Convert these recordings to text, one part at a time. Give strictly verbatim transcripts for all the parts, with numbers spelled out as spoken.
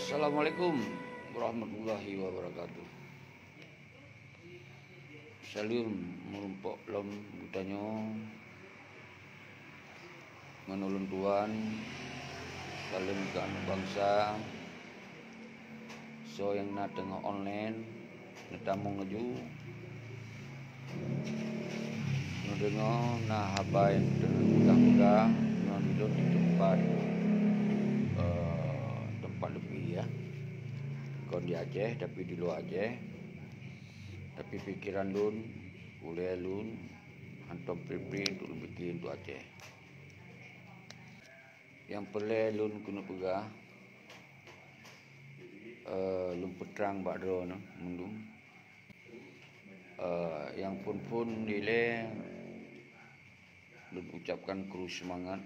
Assalamualaikum warahmatullahi wabarakatuh. Saleuem meurumpok lom geutanyoe ngon ulôn tuan. Saleuem keu aneuk bansa soe nyang na teungoh online. Neutamong laju. Neudeungoe na haba nyang teupeugah-peugah ngon ulôn di teumpat, eh, teumpat leupie, ya. Kon di Aceh, tapi di luwa Aceh. Tapi pikeran lôn, ulée lôn hantom pri-pri untuk leupie untuk Aceh. Nyang peureulée lôn keuneuk peugah, eh, lôn peutrang bak droeneuh mandum. Eh, nyang phon-phon dilée lôn ucapkan kru seumangat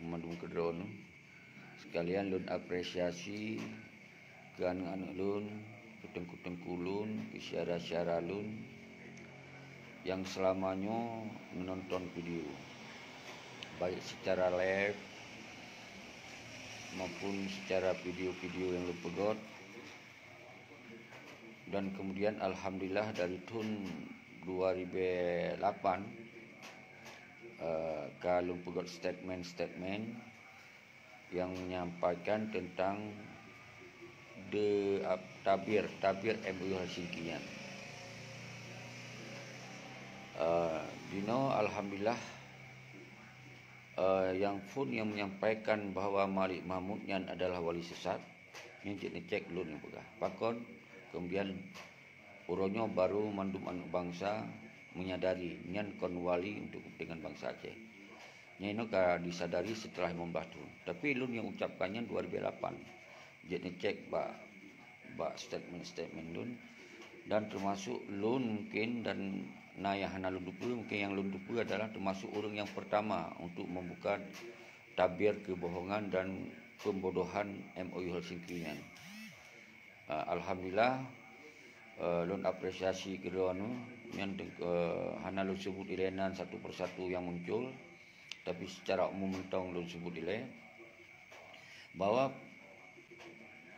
mandum keu droeneuh. Sekalian lôn apresiasi keu aneuk-aneuk lôn, keu teungku-teungku lôn, keu syedara-syedara lôn nyang seulama nyoe meunonton video, baik secara live maupun secara video-video nyang lôn peugöt. Dan kemudian alhamdulillah dari thon dua ribu lapan, eh, ka lôn peugöt statement-statement nyang menyampaikan teuntang de-, ap-, tabir, tabir M O U Helsinki nyan. Eh, dinoe alhamdulillah, eh, nyang phon nyang menyampaikan bahwa Malik Mahmud nyan adalah wali sesat, nyan cit neucék lôn nyang peugah. Pakon? Kemudian uroe nyoe baru mandum aneuk bansa menyadari nyan kon wali untuk kepentingan bansa Aceh. Nyan inoe ka disadari setelah lima belas thon. Tapi lôn nyang ucapkan nyan dua ribu lapan. Jeuet neucék bak, bak statement-statement lôn. Dan termasuk lôn mungkin, dan na nyang hana lôn tupeue, mungkin nyang lôn tupeue adalah termasuk ureuëng nyang pertama untuk membuka tabir kebohongan dan pembodohan M O U Helsinki nyan. Ah, alhamdulillah, eh, lôn apresiasi keudroe nyoe, nyan, eh, hana lôn sebut ilée nan satu persatu nyang muncul, tapi secara umum mantong lôn sebut ilée bahwa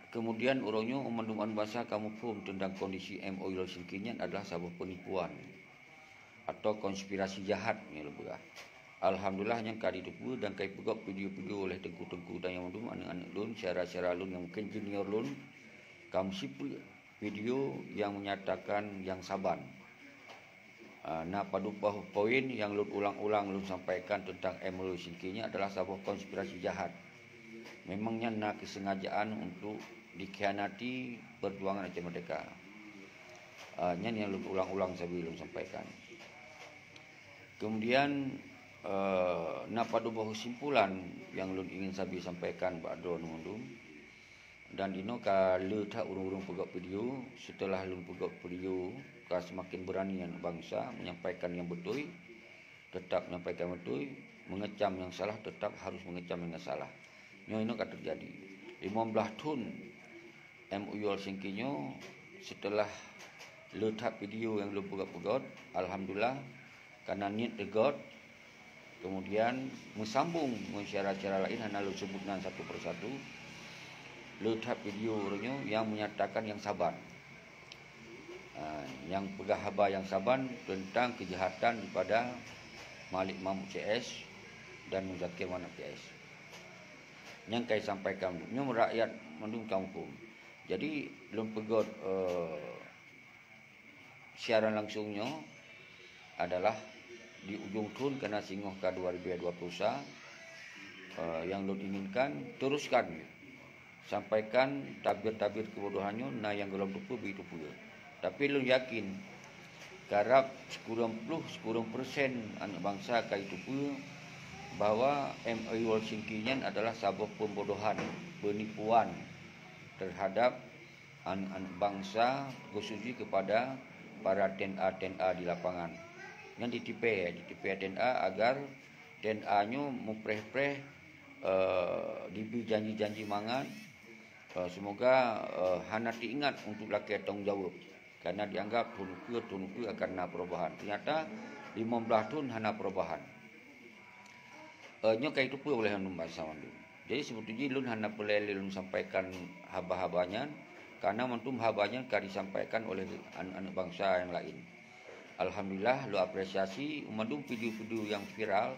kemudian uroe nyoe mandum aneuk bansa ka muphom teuntang kondisi M O U Helsinki nyan adalah saboh penipuan atau konspirasi jahat nyang lôn peugah. Alhamdulillah, nyang ka jiteupeue dan ka jipeugöt video-video oleh teungku-teungku dan nyang mandum aneuk-aneuk lôn, syedara-syedara lôn nyang mungkin junior lôn, ka meusipeue video nyang menyatakan nyang saban. Ah, na padub boh poin nyang lôn ulang-ulang lôn sampaikan teuntang M O U Helsinki nyan adalah saboh konspirasi jahat. Memang nyan na keusengajaan untuk dikhianati perjuangan Aceh Merdeka. Ah, nyan nyang lôn ulang-ulang sabe lôn sampaikan. Kemudian, eh, na padub boh kesimpulan nyang lôn ingin sabe sampaikan bak droeneuh mandum. Dan inoe ka le that ureuëng-ureuëng peugöt video. Seuteulah lôn peugöt video, ka seumaken beurani aneuk bansa menyampaikan nyang beutôi, teutap menyampaikan beutôi, meungecam nyang salah, teutap harôh meungecam nyang salah. Nyoe inoe ka teujadi. Lima belas thon M O U Helsinki nyoe, seuteulah le that video nyang lôn peugöt-peugöt, alhamdulillah, kareuna niet teugöt, kemudian meusambong ngon syedara-syedara laén, hana lôn sebut nan satu persatu, le that video uroe nyoe nyang menyatakan nyang saban. Ah, nyang peugah haba nyang saban teuntang keujahatan daripada Malik Mahmud C S dan Muzakir Manaf C S. Nyang ka jisampaikan nyoe rakyat mandum ka muphom. Jadi, lôn peugöt, eh, siaran langsung nyoe adalah di ujong thon, kareuna singoh ka dua ribu dua puluh sa, eh, nyang lôn inginkan, teruskan. Sampaikan tabir-tabir keubodohan nyoe, na nyang gohlom tupeue, bri tupeue. Tapi lôn yakin, karab sikureueng ploh, sikureueng persen aneuk bansa ka jitupeue bahwa M O U Helsinki nyan adalah saboh pembodohan, penipuan terhadap aneuk-aneuk bansa, khusus jih kepada para T N A, T N A di lapangan. Nyan jitipée, jitipée T N A agar T N A nyoe mupreh-preh, eh, dibri janji-janji mangat, eh, semoga, eh, hana teuingat untuk lakée tanggung jaweueb, kareuna jianggab thon ukeue, thon ukeue akan na perubahan. Teunyata lima belas thon hana perubahan. Eh, nyoe ka jitupeue oleh mandum bansa mandum. Jadi, seubeutoi jih lôn hana peureulée lôn sampaikan haba-haba nyan, karena mantong haba nyan ka disampaikan oleh aneuëk-aneuëk bansa nyang laén. Alhamdulillah, lôn apresiasi mandum video-video nyang viral,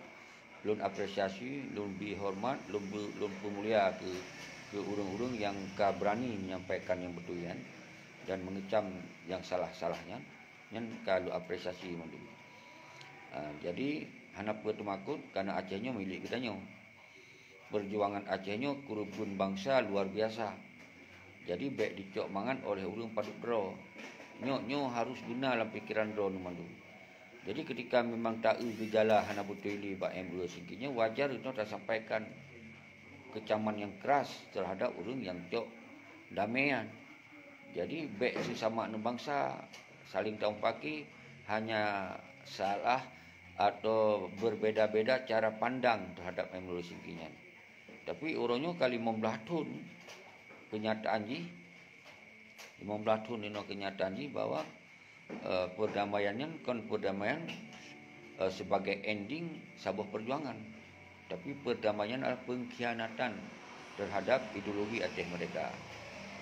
lôn apresiasi, lôn bri horeumat, lôn beu-, lôn peumulia keu, keu ureuëng-ureuëng nyang ka beurani menyampaikan nyang beutôi nyan dan meungecam nyang salah-salah nyan, nyan ka lôn apresiasi mandum. Ah, jadi, hana peue teumakot, karena Aceh nyoe milék geutanyoe. Peujuangan Aceh nyoe keureubeuen bansa luar biasa. Jadi, bék dicok mangat oleh ureuëng padub droe. Nyoe, nyoe harus beuna lam pikeran droeneuh mandum. Jadi, ketika memang taeu geujala hana beutôi lé bak M U L Singki nyoe, wajar inoe tasampaikan kecaman nyang keras terhadap ureuëng nyang cok damé nyan. Jadi, bék sesama aneuëk bansa saling taumpat akhé hanya salah atau berbeda-beda cara pandang terhadap M U L Singki nyan. Tapi uroe nyoe ka limong blaih thon keunyataan jih, limong blaih thon inoe keunyataan jih bahwa, eh, perdamaian nyan kon perdamaian, eh, sebagai ending saboh perjuangan. Tapi perdamaian adalah pengkhianatan terhadap ideologi Aceh Merdeka.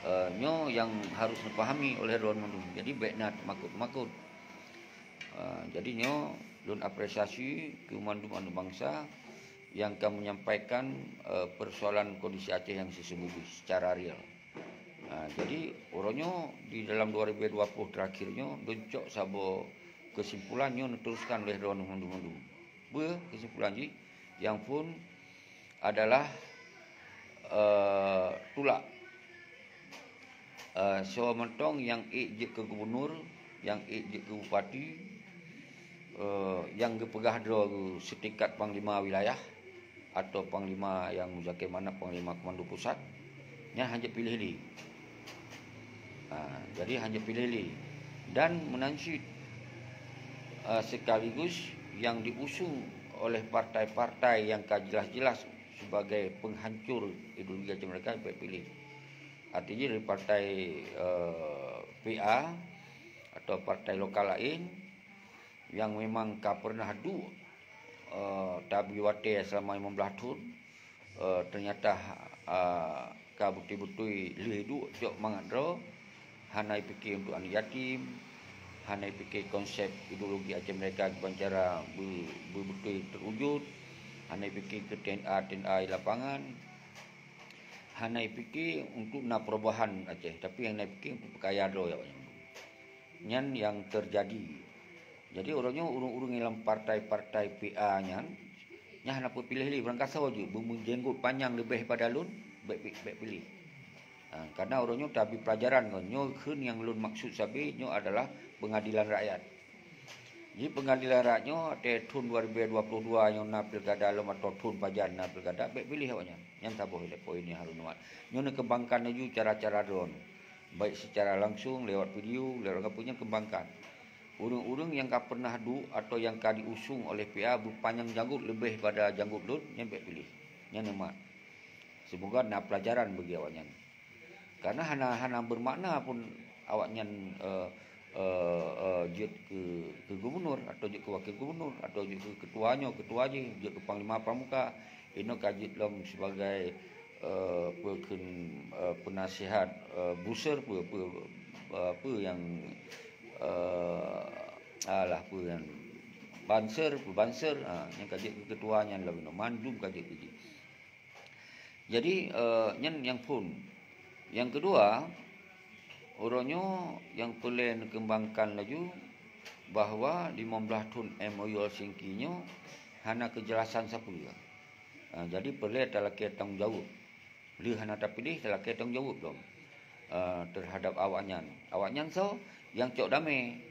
Eh, nyoe nyang harus neupahami oleh droeneuh mandum. Jadi, bék na teumakot-makot. Eh, jadi, nyoe lôn apresiasi keu mandum aneuëk bansa nyang ka menyampaikan, eh, persoalan kondisi Aceh nyang sesungguh jih secara real. Ah, jadi, uroe nyoe di dalam dua ribu dua puluh terakhir nyoe, lôn cok saboh kesimpulan nyoe neuteruskan lé droeneuh mandum-mandum. Peue kesimpulan jih? Nyang phon adalah, eh, tulak. Eh, soe mantong nyang ék jeuet keu gubunur, nyang ék jeuet keu bupati, eh, nyang geupeugah droe geuh setingkat panglima wilayah, atau panglima nyang muzakir manat panglima komando pusat, nyan hana jeuet piléh lé. Ha, jadi hana jeuet piléh lé. Dan meunan cit, eh, sekaligus nyang diusung oleh partai-partai nyang ka jelas-jelas sebagai penghancur ideologi Aceh Merdeka, bék piléh. Artinya dari partai, eh, P A atau partai lokal laén, nyang memang ka pernah duek, eh, tabi watée selama limong blaih thon, eh, ternyata, eh, ka beutôi-beutôi lheueh duek cok mangat droe, hana jipike untuk aneuk yatim, hana jipike konsep ideologi Aceh Merdeka kiban cara beu-, beubeutôi teuwujud, hana jipike keu T N A, T N A di lapangan, hana jipike untuk na perubahan Aceh, tapi hana jipike untuk peukaya droe awaknyan. Nyan nyang teujadi. Jadi, uroe nyoe ureuëng-ureuëng nyang lam partai-partai P A nyan, nyan hana peupiléh lé, barangkasoe jeuet beumeujenggot panyang leubeh pada lôn, bék, bék, bék piléh. Ha, karena uroe nyoe tabi pelajaran ngon nyoe kheun nyang lôn maksud sabe nyoe adalah pengadilan rakyat. Di pengadilan rakyat nyoe, watée thon dua ribu dua puluh dua nyoe na pilkada lom atau thon pajan na pilkada, bék piléh awaknyan. Nyan saboh lé poin nyang harôh neumat. Nyoe neukeumbangkan laju cara-cara droen, baik secara langsung, lewat video, lewat apa, nyan keumbangkan. Ureuëng-ureuëng nyang ka pernah duek atau nyang ka diusung oleh P A beupanyang janggot leubeh pada janggot lôn, nyan bék piléh. Nyan neumat. Seumoga na peulajaran bagi awaknyan. Karena hana, hana beumakna pun awaknyan, eh, eh, eh, jeuet keu, keu gubunur atau jeuet keu wakil gubunur atau jeuet keu ketua nyoe, ketua jih, jeuet keu panglima pramuka. Inoe ka jeuet lom sibagai, eh, peue kheun, eh, peunasihat, eh, buser peue, peue, eh, peue nyang, eh, alah, peue nyang banser, peue banser, ha, nyang ka jeuet keu ketua nyan lom inoe, mandum ka jeuet keu jih. Jadi, eh, nyan nyang phon. Nyang keudua, uroe nyoe nyang peureulée neukeumbangkan laju bahwa limong blaih thon M O U Helsinki nyoe hana keujelasan sapeue. Eh, jadi peureulée talakée tanggong jaweueb. Lheueh hana tapiléh, talakée tanggong jaweueb lom, eh, teuhadab awaknyan. Awaknyan soe? Nyang cok damé.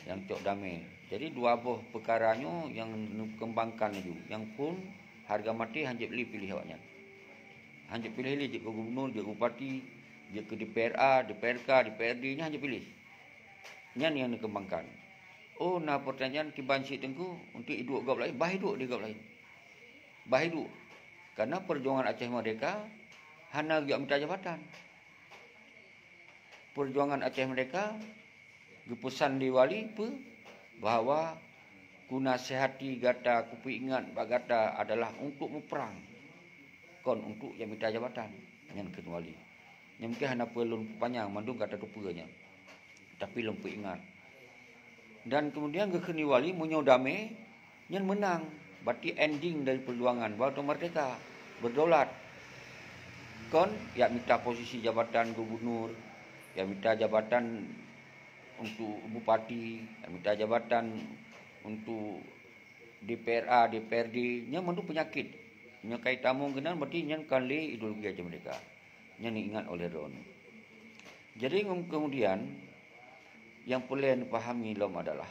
Nyang cok damé. Jadi, dua boh peukara nyoe nyang neukeumbangkan laju. Nyang phon hareuga maté hana jeuet lé piléh awaknyan. Hana jeuet piléh lé jeuet keu gubunur, jeuet keu bupati, jeuet keu D P R A, D P R K, D P R D, nyan hana jeuet piléh. Nyan nyang neukeumbangkan. Oh, na peurtanyaan kiban cit teungku, untuk iduek gob laén, bah iduek di gob laén. Bah iduek. Karena perjuangan Aceh Merdeka hana geujak mita jabatan. Perjuangan Aceh Merdeka geupeusan lé wali peue? Bahwa kunasihati gata, kupeuingat bak gata adalah untuk muprang. kon untuk jak mita jabatan. Nyan kheun wali. Nyan mungkin hana peue lôn panyang, mandum ka tateupeue nyan. Tapi lôn peuingat. Dan kemudian geukheun lé wali, meunyoe damé, nyan meunang. Berarti ending dari perjuangan, bahwa untuk merdeka, berdaulat. Kon, jak mita posisi jabatan gubernur, jak mita jabatan untuk bupati, jak mita jabatan untuk D P R A, D P R D, nyan mandum peunyakét. Nyoe ka itamong keunan, berarti nyan kon lé ideologi Aceh Merdeka. Nyan ingat oleh droeneuh. Jadi, ngon-, kemudian, nyang peureulée neupahami lom adalah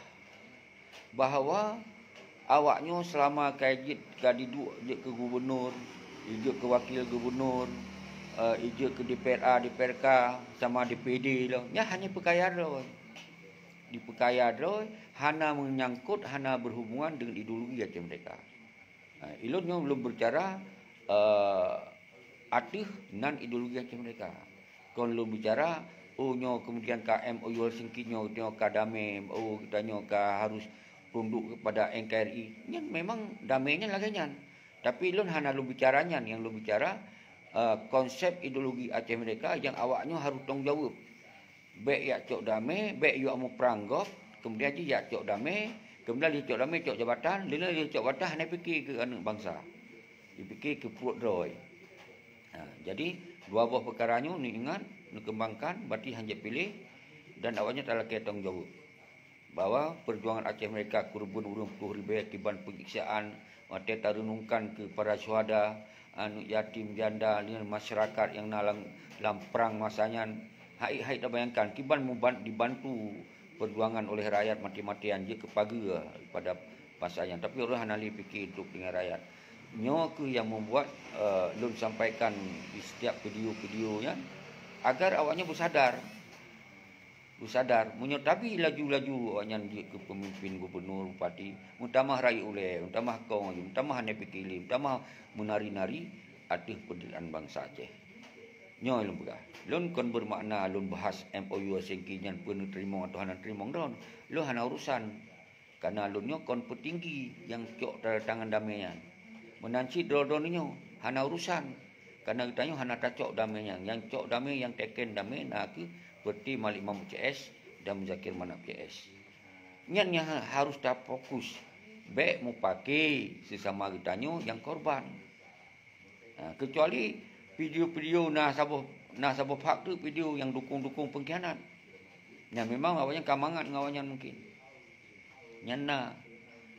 bahwa awaknyoe seulama ka jeuet, ka jiduek jeuet keu gubernur, jeuet keu wakil gubernur, eh, jeuet keu D P R A, D P R K, sama D P D lom. Nyan hanya peukaya droe. Dipeukaya droe, hana meunyangkot, hana berhubungan dengan ideologi Aceh Merdeka. Ha, ulôn nyoe lôn bicara, eh, ateueh nan ideologi Aceh Merdeka. Kon lôn bicara, oh, nyoe kemudian ka M O U Helsinki nyoe, nyoe ka damé, oh, geutanyoe ka harus tunduk kepada N K R I. Nyan memang damé nyan lagée nyan. Tapi lôn hana lôn bicara nyan, nyang lôn bicara, eh, konsep ideologi Aceh Merdeka nyang awaknyoe harus tanggung jaweueb. Bék jak cok damé, bék jak muprang gob, kemudian jih jak cok damé, kemudian lé cok damé cok jabatan, lé lé cok jabatan hana pike keu aneuëk bansa. Dipike keu pruet droe. Ha, jadi, dua boh peukara nyoe neuingat, neukeumbangkan, berarti hanjeuet piléh, dan awaknyan talakée tanggung jaweueb bahwa perjuangan Aceh Merdeka keureubeuen ureuëng ploh ribée kiban penyiksaan, watée tareunungkan keu para syuhada, aneuëk yatim, janda, nyan masyarakat nyang na lam, lam prang masa nyan, hai-hai tabayangkan kiban muban-, dibantu perjuangan oleh rakyat mati-matian jeuet keu pageue pada masa nyan. Tapi ureuëng hana lé pike untuk dengan rakyat. Nyoe kheueh nyang membuat, eh, lôn sampaikan di setiap video-video nyan, agar awaknyan beusadar. Beusadar, meunyoe tabi laju-laju awaknyan jeuet keu peumimpin, gubernur, bupati, meutamah rayeuk ulée, meutamah kong aju, meutamah hana pike lé, meutamah meunari-nari ateueh peunderitaan bansa Aceh. Nyoe lôn peugah. Lôn kon beumakna lôn bahas M O U Helsinki nyan peue neuteurimong atawa hana neuteurimong droe. Lôn hana urusan. Kareuna lôn nyoe kon peutinggi nyang cok tanda tangan damé nyan. Meunan cit droe-droe nyoe hana urusan. Kareuna geutanyoe hana tacok damé nyan. Nyang cok damé, nyang teken damé na kheueh Peuti Malik Mahmud C S dan Muzakir Manaf C S. Nyan nyang ha-, harus tafokus. Bék mupake sesama geutanyoe nyang korban. Ha, keucuali video-video na saboh, na saboh phak teuk video nyang dukong-dukong peungkhianat. Nyan memang awaknyan ka mangat ngon awaknyan mungkin. Nyan na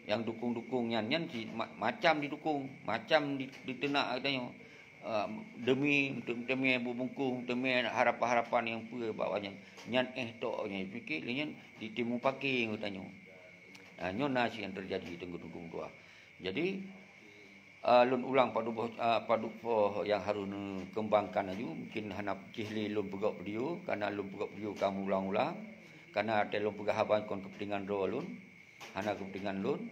nyang dukong-dukong nyan, nyan si ma-, macam didukong, macam di-, diteunak geutanyoe. Ah, demi untuk meuteumé beubungkôh, meuteumé harapan-harapan nyang peue bak awaknyan. Nyan éh tok nyan, pike lé nyan ditimupake geutanyoe. Ha, nyoe na si nyang teujadi teungku-teungku meutuah. Jadi, Ah, lôn ulang padub boh, ah, padub boh nyang harôh neukeumbangkan laju, mungkin hana cih lé lôn peugöt video, kareuna lôn peugöt video ka meuulang-ulang, kareuna watèe lôn peugah haba kon keupeuntengan droe lôn, hana keupeuntengan lôn,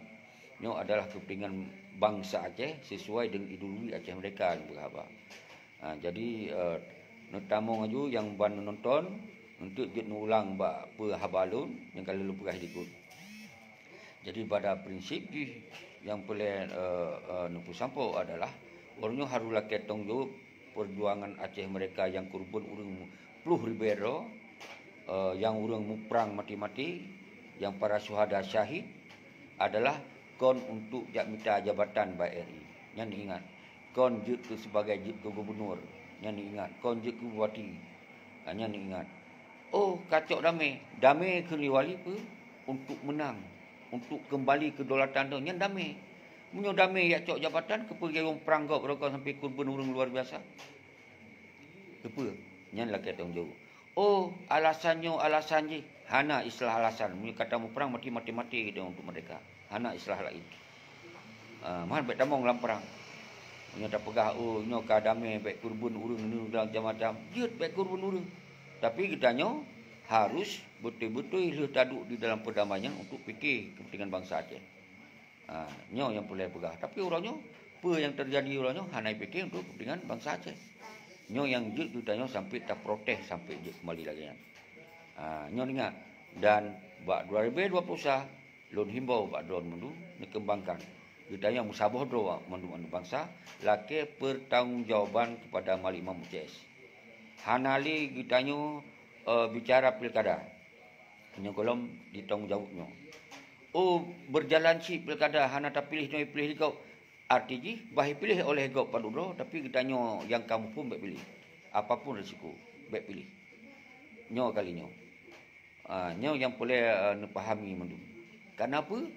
nyoe adalah keupeuntengan bansa Aceh sesuai deungon ideologi Aceh Merdeka lôn peugah haba. Ah, jadi, eh, neutamong laju nyang ban neunonton, eunteuk jeuet neuulang bak peue haba lôn nyang ka lôn peugah dikeue. Jadi, pada prinsip jih nyang peureulèe, eh, eh, neupeusampoe adalah, ureueng nyoe harôh lakèe tanggung jaweueb peujuangan Aceh Merdeka nyang keureubeuen ureueng ploh ribèe droe, eh, nyang ureueng muprang maté-maté, nyang para syuhada syahid adalah kon untuk jak mita jabatan bak R I. Nyan ingat, kon jeuet keu sebagai jeuet keu gubunur. Nyan ingat, kon jeuet keu bupati. Ha, nyan ingat. Oh, ka cok damé. Damé kheun lé wali peue? Untuk meunang, untuk keumbali keudaulatan droe, nyan damé. Meunyoe damé jak cok jabatan, keupeue geuyue prang gob rukon sampoe keureubeuen ureueng luar biasa? Keupeue? Nyan lakèe tanggung jaweueb. Oh, alasan nyoe, alasan jih. Hana istilah alasan. Meunyoe ka tamuprang, maté, maté-maté geutanyoe untuk merdeka. Hana istilah laén. Ah, man bèk tamong lam prang. Meunyoe tapeugah, "Oh, nyoe ka damé, bèk keureubeuen ureueng nyoe," dan macam-macam, jeuet bèk keureubeuen ureueng. Tapi geutanyoe harus beutôi-beutôi lheueh taduek di dalam peudamaian untuk pike keupeuntengan bansa Aceh. Ah, nyoe nyang peureulèe peugah. Tapi uroe nyoe, peue nyang teujadi uroe nyoe hana jipike untuk keupeuntengan bansa Aceh. Nyoe nyang jeuet geutanyoe sampoe taprotes sampoe jeuet keumbali lagèe nyan. Ah, nyoe ingat, dan bak dua ribèe dua puluh sa, lôn himbau bak droeneuh mandum neukeumbangkan. Geutanyoe meusaboh droe mandum aneuk bansa, lakée peutanggongjawaban keupada Malik Mahmud C S. Hana lé geutanyoe, eh, bicara pilkada. Nyoe gohlom ditanggong jaweueb nyoe. Oh, beujalan cit pilkada hana tapiléh nyoe piléh gob. Arti jih, bah piléh oleh gob padub droe, tapi geutanyoe nyang ka muphom bék piléh. Apapun risiko, bék piléh. Nyoe kali nyoe. Ah, nyoe nyang peureulée, ah, neupahami mandum. Kareuna peue?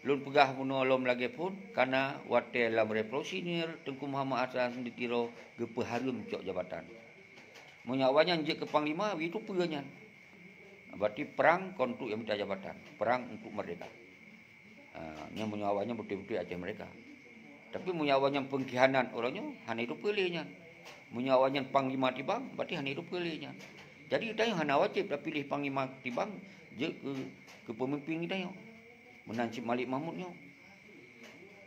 Lôn peugah bunoe lom lagée phon, kareuna watée lam revolusi Teungku Muhammad Hasan di Tiro geupeuhareuem cok jabatan. Meunyoe awaknyan jeuet keu panglima, itu peue nyan? Berarti perang kon untuk nyang mita jabatan, perang untuk merdeka. Ha, nyan meunyoe awaknyan beutôi-beutôi Aceh Merdeka. Tapi meunyoe awaknyan pengkhianat uroe nyoe, hana itu peue lé nyan. Meunyoe awaknyan panglima tibang, berarti hana itu peue lé nyan. Jadi geutanyoe hana wajéb tapiléh panglima tibang jeuet keu, keu peumimpin geutanyoe. Meunan cit Malik Mahmud nyoe.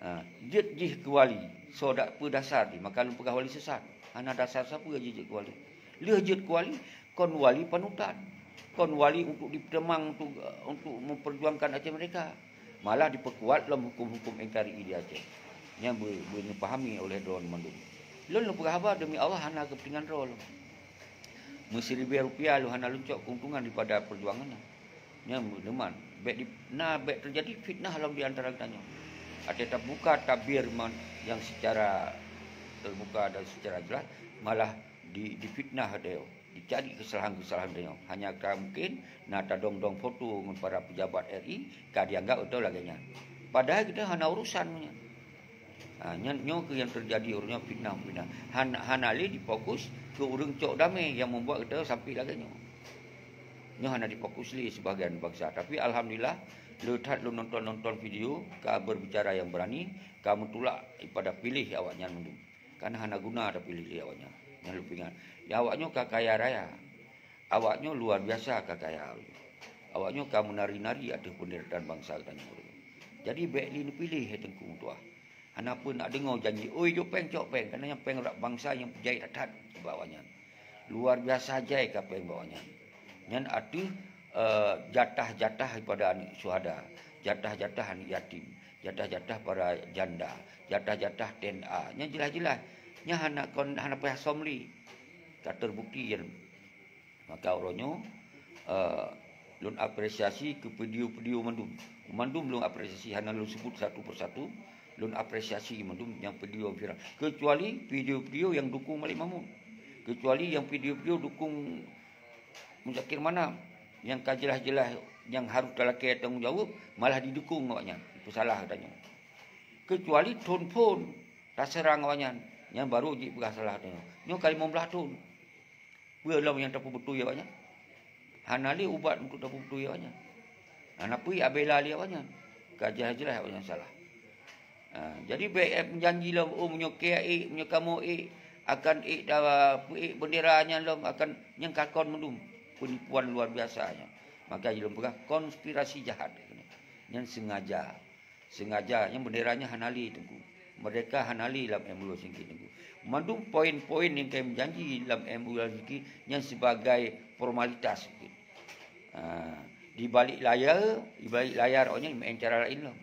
Ha, jeuet jih keu wali, soe dak peue dasar jih, maka lôn peugah wali sesat. Hana dasar sapeue jih jeuet keu wali. Lheueh jeuet keu wali, kon wali panutan. Kon wali untuk dipeuteumang untuk, untuk memperjuangkan Aceh Merdeka. Malah dipeukuat lom huköm-huköm N K R I di Aceh. Nyan beu-, beuneupahami oleh droeneuh mandum. Lôn lôn peugah haba demi Allah hana keupeuntengan droe lom. Meusiribèe rupiah lôn hana lôn cok keuntungan daripada perjuangan nyan. Nyan meuneuk man, bék di, na bék teujadi fitnah lom di antara geutanyoe. Até tabuka tabir man nyang secara terbuka dan secara jelas, malah di, difitnah geutanyoe, dicari keusalahan-keusalahan geutanyoe. Hanya ka mungkin na tadong-dong foto ngon para pejabat R I ka dianggap geutanyoe lagèe nyan. Padahai geutanyoe hana urusan ngon nyan. Ha, nyan, nyoe keuh nyang teujadi uroe nyoe fitnah-fitnah. Han-, hana lé difokus keu ureueng cok damé nyang membuat geutanyoe sampai lagèe nyoe. Nyoe hana difokus lé sibagian bansa. Tapi alhamdulillah, le that lôn nonton-nonton video ka berbicara yang berani, ka meutulak daripada piléh awaknyan mandum. Kan hana guna tapiléh lé awaknyan. Nyan lôn peuingat. Ya, awaknyoe ka kaya raya. Awaknyoe luar biasa ka kaya. Awaknyoe ka meunari-nari ateueh peunderatan bansa geutanyoe. Jadi, bék lé neupiléh, hai Teungku meutuah. Hana peue nak deungoe janji, "Oi, jok péng, cok péng," kareuna nyang péng rab bansa nyang peujai that-that bak awaknyan. Luar biasa jai ka péng bak awaknyan. Nyan ateueh, eh, jatah-jatah daripada aneuk syuhada, jatah-jatah aneuk yatim, jatah-jatah para janda, jatah-jatah T N A. Nyan jeulaih-jeulaih. Nyan hana kon, hana payah som lé. Ka teubukti nyan. Maka uroe nyoe, eh, lôn apresiasi keu video-video mandum. Mandum lôn apresiasi, hana lôn sebut satu persatu. Lôn apresiasi mandum nyang video viral. Kecuali video-video nyang dukung Malik Mahmud. Kecuali nyang video-video dukung Muzakir Manaf. Nyang ka jeulaih-jeulaih nyang harôh talakée tanggong jaweueb, malah didukung awaknyan. Peusalah geutanyoe. Kecuali thon phon taseurang awaknyan, nyan baru jipeugah salah geutanyoe. Nyoe ka limong blaih thon. Peue lom nyang tapeubeutôi awaknyan? Hana lé ubat untuk tapeubeutôi awaknyan. Hana peue abela lé awaknyan. Ka jeulaih-jeulaih awaknyan salah. Ha, jadi bék, eh, meujanji lom, "Oh, meunyoe keu ék, meunyoe kamoe ék, akan ék ta-, ék bendera nyan lom, akan," nyan ka kon mandum. Penipuan luar biasa nyan. Maka jih lôn peugah konspirasi jahat. Nyan sengaja. Sengaja nyang bendera nyan hana lé Teungku. Merdeka hana lé lam M O U Helsinki Teungku. Mandum poin-poin nyang kayém janji lam M O U Helsinki nyan sibagai formalitas. Ha, di balik layar, di balik layar awaknyan meu'en cara laén lom.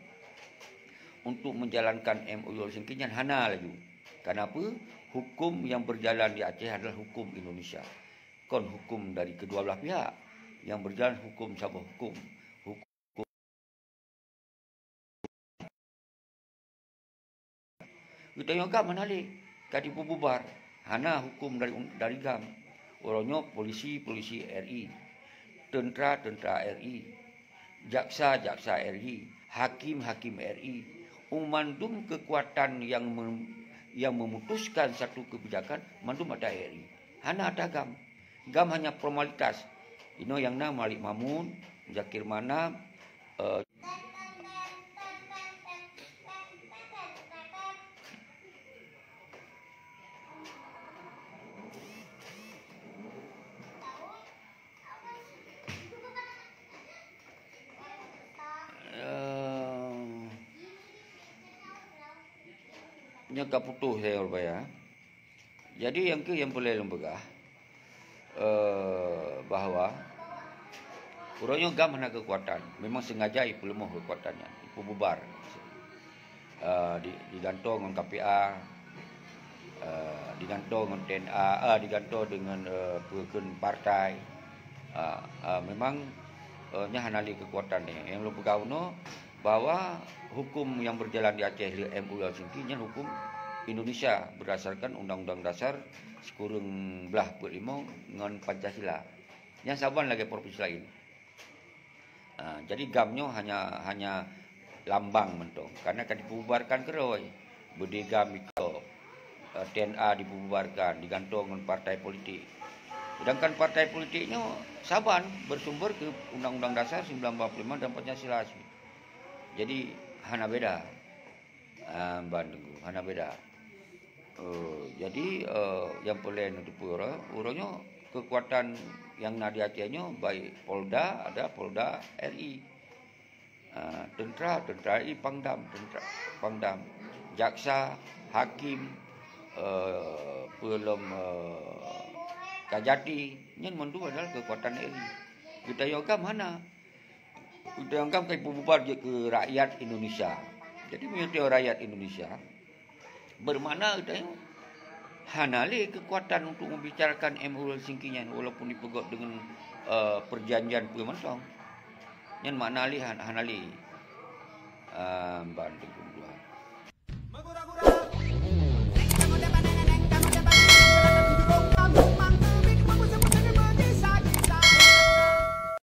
Untuk menjalankan M O U Helsinki nyan hana laju. Kenapa? Hukum yang berjalan di Aceh adalah hukum Indonesia. Kon hukum dari kedua belah pihak. Yang berjalan hukum saboh hukum. Hukum Geutanyoe GAM hana lé, ka jipeububar. Hana huköm dari, dari GAM. Uroe nyoe polisi-polisi R I, teuntra-teuntra R I, jaksa-jaksa R I, hakim-hakim R I, u mandum keukuatan nyang mem-, nyang meumutuskan satu keubijakan, mandum atra R I. Hana atra GAM. GAM hanya formalitas. Inoe nyang na Malik Mahmud, Zakir Manaf, eh, Eh, nyoe ka putôh saya rupaya. Jadi, nyang keuh nyang peureulée lôn peugah, eh, bahwa uroe nyoe GAM hana keukuatan. Memang sengaja ipeuleumoh keukuatan nyan, ipeububar. eh, di, digantung ngon K P A, eh, digantung ngon T N A, eh, digantung dengan, eh, peue kheun partai. Eh, eh, memang, eh, nyan hana lé keukuatan nyan. Nyang lôn peugah bunoe bahwa hukum nyang berjalan di Aceh lé M O U Helsinki nyan hukum Indonesia berdasarkan Undang-Undang Dasar sikureueng blaih peuet limong ngon Pancasila. Nyan saban lagèe provinsi laén. Ha, jadi GAM nyoe hanya, hanya lambang mantong, karena ka dipububarkan keudroe. Beudé GAM iko, eh, T N A dipububarkan, digantung ngon partai politik. Sedangkan partai politik nyoe saban bersumber keu Undang-Undang Dasar sembilan belas lima puluh lima dan Pancasila. Jadi hana beda. Ah, ban teungku, hana beda. Oh, jadi, eh, nyang peureulèe neuteupeue uroe, uroe nyoe keukuatan nyang na di Aceh nyoe baik Polda, ada Polda R I. Ah, tentara, tentara R I, Pangdam, tentara Pangdam, jaksa, hakim, eh, peulom, eh, kajati, nyan mandum adalah keukuatan R I. Geutanyoe GAM hana. Geutanyoe GAM ka ipeububar jeuet keu rakyat Indonesia. Jadi meunyoe rakyat Indonesia, bermakna geutanyoe hana lé keukuatan untuk membicarakan M O U Helsinki nyan walaupun dipeugöt deungon, eh, perjanjian peue mantong. Nyan makna lé han-, hana lé. Ah, ban teungku.